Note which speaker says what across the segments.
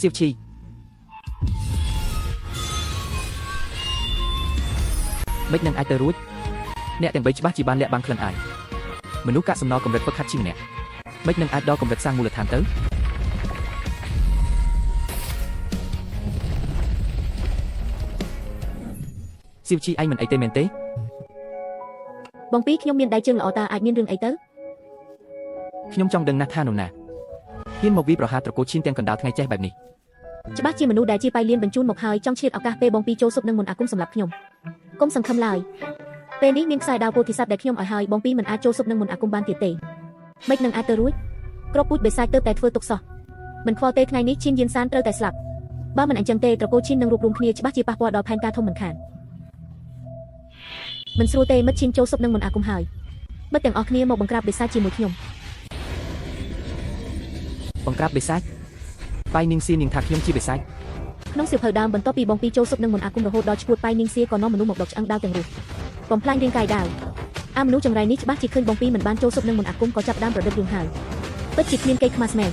Speaker 1: សៀវឈីមិននឹងអាចទៅរួចអ្នកទាំងបីច្បាស់ជាបានលាក់បាំងក្លិនអាយមនុស្សកាក់សំណល់កម្រិតហ្វឹកហាត់ជាម្នាក់មិននឹងអាចដល់កម្រិតសាងមូលដ្ឋានទៅសៀវឈីឯងមិនអីទេមែនទេ
Speaker 2: បងពីរខ្ញុំមានដៃជើងល្អតាអាចមានរឿងអីទៅ
Speaker 1: ខ្ញុំចង់ដឹងណាស់ថានរណាហ៊ានមកវាយប្រហារត្រកូលឈានទាំងកណ្ដាលថ្ងៃចេះបែបនេះ
Speaker 2: ច្បាស់ជាមនុស្សដែលជាប៉ៃលៀនបញ្ជូនមកហើយចង់ឆ្លៀតឱកាសពេលបងពីរចូលស៊ុបនឹងមន្តអាគមសម្រាប់ខ្ញុំកុំសង្ឃឹមឡើយពេលនេះមានខ្សែដាវពោធិសត្វដែលខ្ញុំឲ្យហើយបងពីរមិនអាចចូលស៊ុបនឹងមន្តអាគមបានទៀតទេមិននឹងអាចទៅរួចក្របពូជបិសាចទៅតែធ្វើទុកសោះមិនខ្វល់ទេថ្ងៃនេះឈានយានសានត្រូវតែស្លាប់បើមិនអញ្ចឹងទេត្រកូលឈាននឹងរួបរวมគ្នាច្បាស់ជាប៉ះពាល់ដល់ផែនការធំមិនខានមិនស្រួលទេមិត្តឈានចូលស៊ុបនឹងមន្តអាគមហើយមិត្តទាំងអស់គ្នាមកបង្ក្រាបបិសាចជាមួយខ្ញុំ
Speaker 1: បង្ក្រាបបិសាចប៉ៃនាងសៀនាងថាខ្ញុំជាបិសាច
Speaker 2: ក្នុងសៀវភៅដើមបន្ទាប់ពីបងពីរចូលស៊ុបនឹងមន្តអាគមរហូតដល់ឈួតប៉ៃនាងសៀក៏នាំមនុស្សមកដុកឆ្អឹងដាវទាំងរស់បំផ្លាញរាងកាយដាវអាមនុស្សចង្រៃនេះច្បាស់ជាឃើញបងពីរមិនបានចូលស៊ុបនឹងមន្តអាគមក៏ចាប់ផ្ដើមប្រឌិតរឿងហើយពិតជាគ្មានកេរខ្មាស់មែន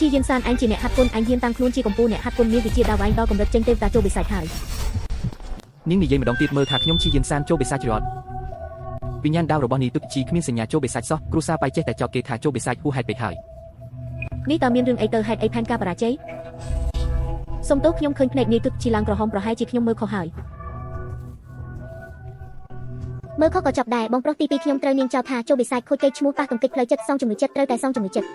Speaker 2: ឈីយានសានឯងជាអ្នកហាត់គុណឯងហ៊ានតាំងខ្លួនជាកម្ពូលអ្នកហាត់គុណមានវិជាដាវឯងដល់កម្រិតចេញទេវតាចូលបិសាចហើយ
Speaker 1: នាងនិយាយម្ដងទៀតមើលថាខ្ញុំជាយានសានចូលបិសាចឬអត់វិញ្ញាណដាវរបស់នីទុកជីគ្មានសញ្ញាចូលបិសាចសោះគ្រួសារប៉ៃចេះតែចោទគេថាចូលបិសាចហួសហេតុពេកហើយ
Speaker 2: នេះតើមានរឿងអីទៅហេតុអីផែនការបរាជ័យសុំទោសខ្ញុំឃើញភ្នែកនាយទុតជីឡើងក្រហមប្រហែលជាខ្ញុំមើលខុសហើយ
Speaker 3: មើលខុសក៏ចប់ដែរបងប្រុសទី2ខ្ញុំត្រូវនាងចោទថាចូលបិសាចខូចកេរ្តិ៍ឈ្មោះប៉ះទង្គិចផ្លូវចិត្តសងជំងឺចិត្តត្រូវតែសងជំងឺចិត្ត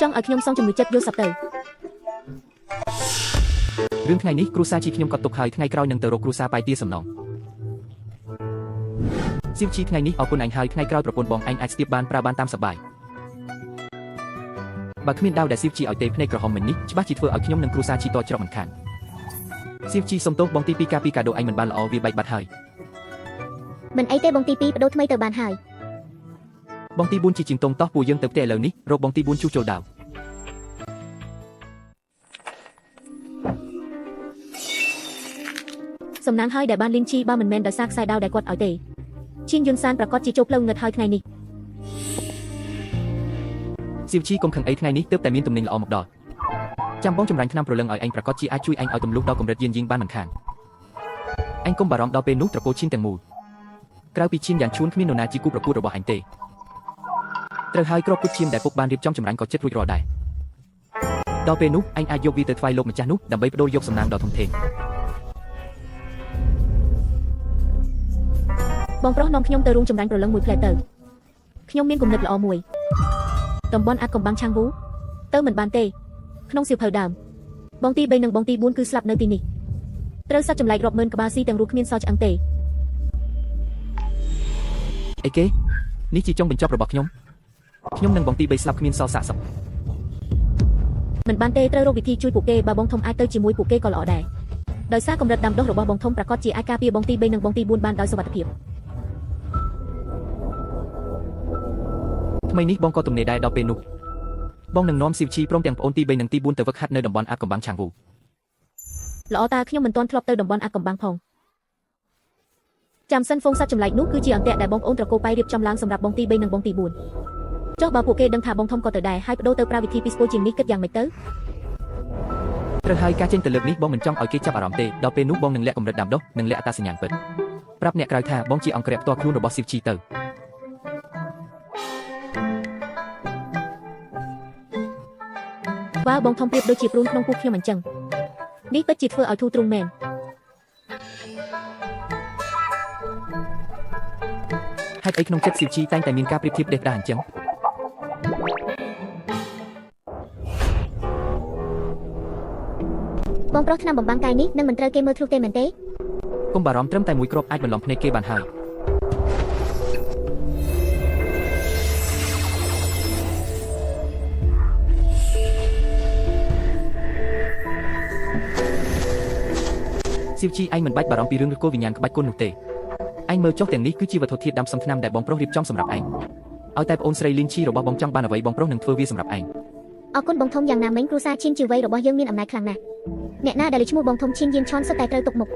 Speaker 2: ចង់ឲ្យខ្ញុំសងជំងឺចិត្តយល់សប្តិទៅ
Speaker 1: រឿងថ្ងៃនេះគ្រួសារជីខ្ញុំក៏ទុកហើយថ្ងៃក្រោយនឹងទៅរកគ្រួសារប៉ៃទាសំណងសៀវជីថ្ងៃនេះអរគុណឯងហើយថ្ងៃក្រោយប្រពន្ធបងឯងអាចស្ទាបបានប្រើបានតាមសប្បាយបើគ្មានដាវដែលសៀវជីឲ្យទេភ្នែកក្រហមមិញនេះច្បាស់ជាធ្វើឲ្យខ្ញុំនិងគ្រួសារជីតច្រកមិនខានសៀវជីសុំទោសបងទី2កាពីកាដូឯងមិនបានល្អវាបែកបាត់ហើយ
Speaker 3: មិនអីទេបងទី2បដូរថ្មីទៅបានហើយ
Speaker 1: បងទី4ជាជាងតុងតោះពួកយើងទៅផ្ទះឥឡូវនេះរកបងទី4ជួសជុលដាវ
Speaker 2: សំណាងហើយដែលបានលីនជីបើមិនមែនដោយសារខ្សែដាវដែលគាត់ឲ្យទេឈៀងយុនសានប្រកាសជាចូលផ្លូវងឹតហើយថ្ងៃនេះ
Speaker 1: សៀវជីកុំខឹងអីថ្ងៃនេះទើបតែមានទំនិញល្អមកដល់ចាំបងចម្រាញ់ថ្នាំប្រលឹងឲ្យឯងប្រកាសជាអាចជួយឯងឲ្យទម្លុះដល់កម្រិតយានយីងបានមិនខានឯងកុំបារម្ភដល់ពេលនោះត្រកូលឈានទាំងមូលក្រៅពីឈានយ៉ាងឈួនគ្មាននរណាជាគូប្រកួតរបស់ឯងទេត្រូវហើយក្របពុតឈាមដែលពុកបានរៀបចំចម្រាញ់ក៏ចិត្តរួចរាល់ដែរដល់ពេលនោះឯងអាចយកវាទៅថ្វាយលោកម្ចាស់នោះដើម្បីបដូរយកសំណាងដ៏ធំធេង
Speaker 2: បងប្រុសនាំខ្ញុំទៅរួមចម្រាញ់ប្រលឹងមួយផ្លែទៅខ្ញុំមានគំនិតល្អមួយតំបន់អាចកំបាំងឆាងវូទៅមិនបានទេក្នុងសៀវភៅដើមបងទី3និងបងទី4គឺស្លាប់នៅទីនេះត្រូវសត្វចម្លែករាប់ម៉ឺនក្បាលស៊ីទាំងរស់គ្មានសល់ឆ្អឹងទេ
Speaker 1: អីគេនេះជាចុងបញ្ចប់របស់ខ្ញុំខ្ញុំនិងបងទី3ស្លាប់គ្មានសល់សាកសព
Speaker 2: មិនបានទេត្រូវរកវិធីជួយពួកគេបើបងធំអាចទៅជាមួយពួកគេក៏ល្អដែរដោយសារកម្រិតដាំដុះរបស់បងធំប្រកាសជាអាចការពារបងទី3និងបងទី4បានដោយសុវត្ថិភាព
Speaker 1: ថ្មីនេះបងក៏ទំនេរដែរដល់ពេលនោះបងនឹងនាំស៊ីវឈីព្រមទាំងប្អូនទី3និងទី4ទៅវឹកហាត់នៅតំបន់អាកំបាំងឆាងវូ
Speaker 2: ល្អតាខ្ញុំមិនទាន់ធ្លាប់ទៅតំបន់អាកំបាំងផងចាំសិនហ្វូងសត្វចម្លែកនោះគឺជាអន្ទាក់ដែលបងប្អូនត្រកូលប៉ៃរៀបចំឡើងសម្រាប់បងទី3និងបងទី4ចុះបើពួកគេដឹងថាបងធំក៏ទៅដែរហើយបដូរទៅប្រើវិធីពីស្ពូជាងនេះគិតយ៉ាងម៉េចទៅ
Speaker 1: ត្រូវហើយការចេញទៅលើកនេះបងមិនចង់ឲ្យគេចាប់អារម្មណ៍ទេដល់ពេលនោះបងនឹងលាក់កម្រិតដាំដុះនិងលាក់អត្តសញ្ញាណពិតប្រាប់អ្នកក្រៅថាបងជាអង្គរៈផ្ទាល់ខ្លួនរបស់ស៊ីវជីទៅ
Speaker 2: វ៉ាវបងធំប្រៀបដូចជាព្រូនក្នុងពោះខ្ញុំអញ្ចឹងនេះពិតជាធ្វើឲ្យធូរទ្រូងមែន
Speaker 1: ហេតុអីក្នុងចិត្តស៊ីវជីតែងតែមានការប្រៀបធៀបដេះដាអញ្ចឹង
Speaker 3: បងប្រុសថ្នាំបំបាំងកាយនេះនឹងមិនត្រូវគេមើលធ្លុះទេមែនទេ
Speaker 1: កុំបារម្ភត្រឹមតែមួយគ្រាប់អាចបន្លំភ្នែកគេបានហើយ សៀវជីឯងមិនបាច់បារម្ភពីរឿងឬគោវិញ្ញាណក្បាច់គុណនោះទេឯងមើលចុះទាំងនេះគឺជាវត្ថុធាតុដើមផ្សំថ្នាំដែលបងប្រុសរៀបចំសម្រាប់ឯងឲ្យតែប្អូនស្រីលីនឈីរបស់បងចង់បានអ្វីបងប្រុសនឹងធ្វើវាសម្រាប់ឯង
Speaker 3: អរគុណបងធំយ៉ាងណាមិញគ្រួសារឈិនជីវ័យរបស់យើងមានអំណាចខ្លាំងណាស់អ្នកណាដែលលើឈ្មោះបងធំឈិនយានឆនសុទ្ធតែត្រូវទុកមុខ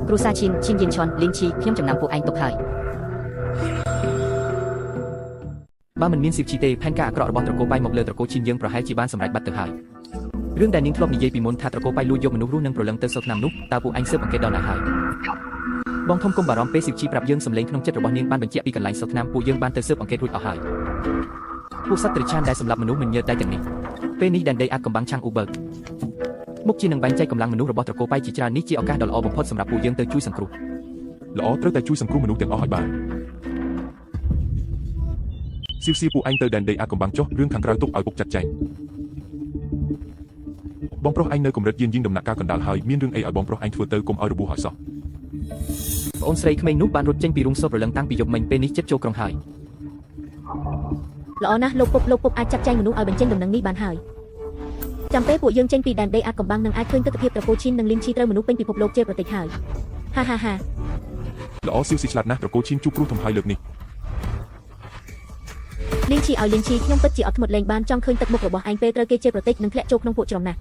Speaker 4: គ្រួសារឈិនឈិនយិនឆុនលីងឈីខ្ញុំចំណាំពួកឯងទុកហើយ
Speaker 1: បើមិនមានសៀវជីទេផែនការអាក្រក់របស់ត្រកូលប៉ៃមកលើត្រកូលឈិនយើងប្រហែលជាបានសម្រេចបាត់ទៅហើយរឿងដែលនាងធ្លាប់និយាយពីមុនថាត្រកូលប៉ៃលួចយកមនុស្សរស់និងប្រលឹងទៅសូថ្នាំនោះតើពួកឯងស៊ើបអង្កេតដល់ណាហើយបងធំគុំបារម្ភពេលសៀវជីប្រាប់យើងសម្លេងក្នុងចិត្តរបស់នាងបានបញ្ជាក់ពីកន្លែងសូថ្នាំពួកយើងបានទៅស៊ើបអង្កេតរួចអស់ហើយពួកសត្វត្រឆានដែលសម្លាប់មនុស្សមិនញើតដៃទាំងនេះពេលនេះដែនដីអាចកំបាំងឆាំងអ៊ូបើកមុខជានឹងបែងចែកកម្លាំងមនុស្សរបស់ត្រកូលប៉ៃជាច្រើននេះជាឱកាសដ៏ល្អបំផុតសម្រាប់ពួកយើងទៅជួយសង្គ្រោះ
Speaker 5: ល្អត្រូវតែជួយសង្គ្រោះមនុស្សទាំងអស់ឲ្យបានសៀវសៀពួកឯងទៅដែនដីអាចកំបាំងចុះរឿងខាងក្រៅទុកឲ្យពុកចាត់ចែងបងប្រុសឯងនៅកម្រិតយានយីងដំណាក់កាលកណ្ដាលហើយមានរឿងអីឲ្យបងប្រុសឯងធ្វើទៅកុំឲ្យរបួសឲ្យសោះ
Speaker 1: ប្អូនស្រីក្មេងនោះបានរត់ចេញពីរូងសូប្រលឹងតាំងពីយប់មិញពេលនេះចិត្តចូលក្រុងហើយ
Speaker 2: ល្អណាស់លោកពុកលោកពុកអាចចាត់ចែងមនុស្សឲ្យបញ្ចេញដំណឹងនេះបានហើយចាំពេលពួកយើងចេញពីដែនដីអាចកំបាំងនឹងអាចឃើញទស្សនវិជ្ជាត្រកូលឈិននិងលីនឈីត្រូវមនុស្សពេញពិភពលោកជេរប្រតិចហើយហាហាហា
Speaker 5: ល្អសៀវស៊ីឆ្លាតណាស់ត្រកូលឈីនជួបគ្រោះធំហើយលើកនេះ
Speaker 2: លីនឈីឲ្យលីនឈីខ្ញុំពិតជាអត់ធ្មត់លេងបានចង់ឃើញទឹកមុខរបស់ឯងពេលត្រូវគេជេរប្រតិចនិងធ្លាក់ចូលក្នុងពួកច្រំណាស់